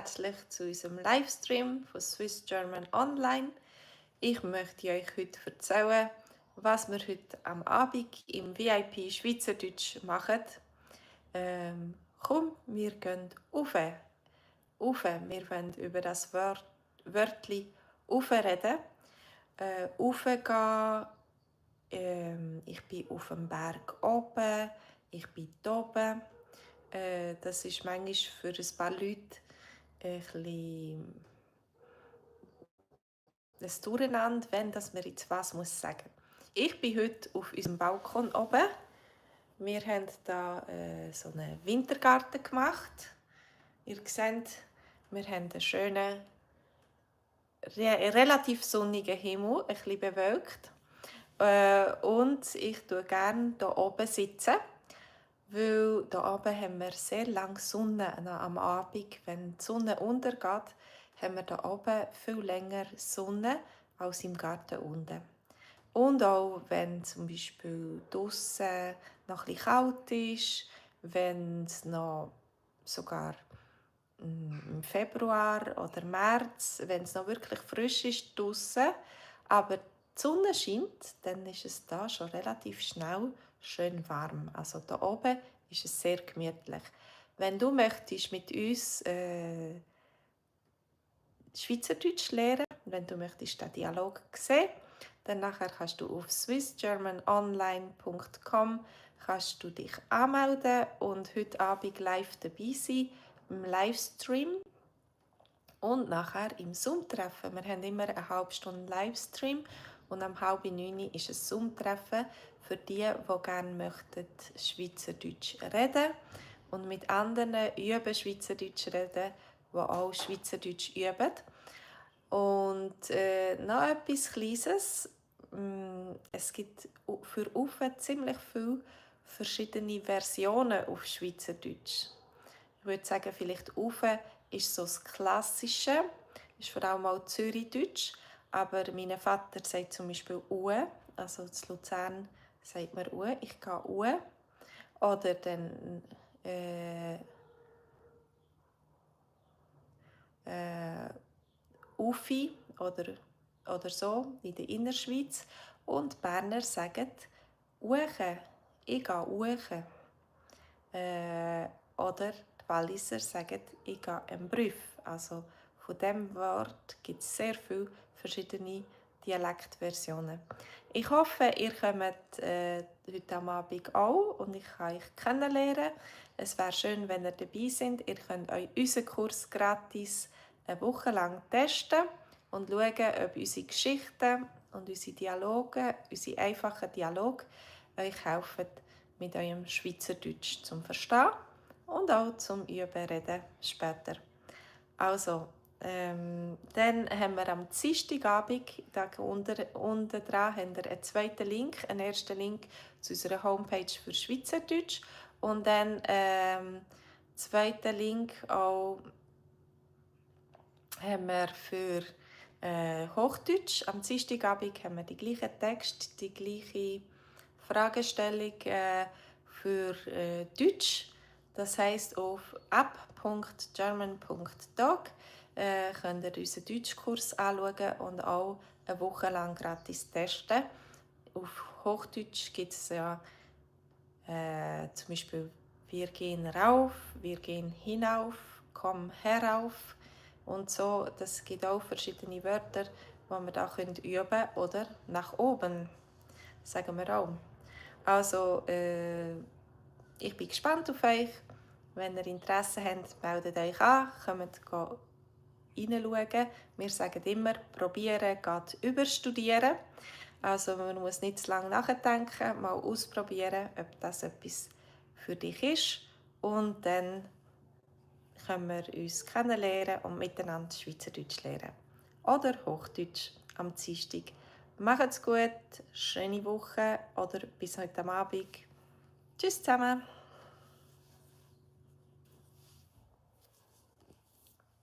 herzlich zu unserem Livestream von Swiss German Online. Ich möchte euch heute erzählen, was wir heute am Abend im VIP Schweizerdeutsch machen. Komm, wir gehen rauf. Wir wollen über das Wörtli rauf reden. Raufgehen, ich bin auf dem Berg oben, ich bin hier oben. Das ist manchmal für ein paar Leute ein bisschen ein Durcheinander, wenn man jetzt was muss sagen. Ich bin heute auf unserem Balkon oben. Wir haben hier so einen Wintergarten gemacht. Ihr seht, wir haben einen schönen, relativ sonnigen Himmel, ein bisschen bewölkt. Und ich sitze gerne hier oben sitzen, weil hier oben haben wir sehr lange Sonne am Abend. Wenn die Sonne untergeht, haben wir hier oben viel länger Sonne als im Garten unten. Und auch wenn zum Beispiel draussen noch ein bisschen kalt ist, wenn es noch sogar im Februar oder März, wenn es noch wirklich frisch ist draussen, aber die Sonne scheint, dann ist es da schon relativ schnell schön warm. Also da oben ist es sehr gemütlich. Wenn du möchtest mit uns Schweizerdeutsch lernen, wenn du möchtest den Dialog sehen, dann nachher kannst du auf swissgermanonline.com kannst du dich anmelden und heute Abend live dabei sein im Livestream und nachher im Zoom-Treffen. Wir haben immer eine halbe Stunde Livestream und um 8:30 ist ein Zoom-Treffen für die gerne möchten Schweizerdeutsch reden und mit anderen üben Schweizerdeutsch reden, die auch Schweizerdeutsch üben. Und noch etwas Kleines. Es gibt für Ufe ziemlich viele verschiedene Versionen auf Schweizerdeutsch. Ich würde sagen, vielleicht Ufe ist so das Klassische, ist vor allem auch Zürichdeutsch. Aber mein Vater sagt zum Beispiel Uhe, also in Luzern sagt man Uhe, ich gehe Uhe. Oder dann Ufi oder so in der Innerschweiz. Und die Berner sagen Ueche, ich gehe Ueche. Oder die Walliser sagen, ich gehe einen Brief. Also von diesem Wort gibt es sehr viele verschiedene Dialektversionen. Ich hoffe, ihr kommt heute am Abend auch und ich kann euch kennenlernen. Es wäre schön, wenn ihr dabei seid. Ihr könnt euch unseren Kurs gratis eine Woche lang testen und schauen, ob unsere Geschichten und unsere Dialoge, unsere einfachen Dialoge, euch helfen, mit eurem Schweizerdeutsch zum Verstehen und auch zum Üben reden später. Also, dann haben wir am Dienstagabend, unten dran haben wir einen zweiten Link, einen ersten Link zu unserer Homepage für Schweizerdeutsch und dann zweiten Link auch haben wir für Hochdeutsch. Am Dienstagabend haben wir die gleichen Texte, die gleiche Fragestellung für Deutsch. Das heisst, auf app.german.doc könnt ihr unseren Deutschkurs anschauen und auch eine Woche lang gratis testen. Auf Hochdeutsch gibt es ja zum Beispiel wir gehen rauf, wir gehen hinauf, komm herauf und so. Das gibt auch verschiedene Wörter, die wir da üben können. Oder nach oben, sagen wir auch. Also, ich bin gespannt auf euch. Wenn ihr Interesse habt, meldet euch an, kommt reinschauen. Wir sagen immer, probieren geht überstudieren. Also man muss nicht zu lange nachdenken, mal ausprobieren, ob das etwas für dich ist. Und dann können wir uns kennenlernen und miteinander Schweizerdeutsch lernen. Oder Hochdeutsch am Dienstag. Macht's gut, schöne Woche oder bis heute Abend. Tschüss zusammen!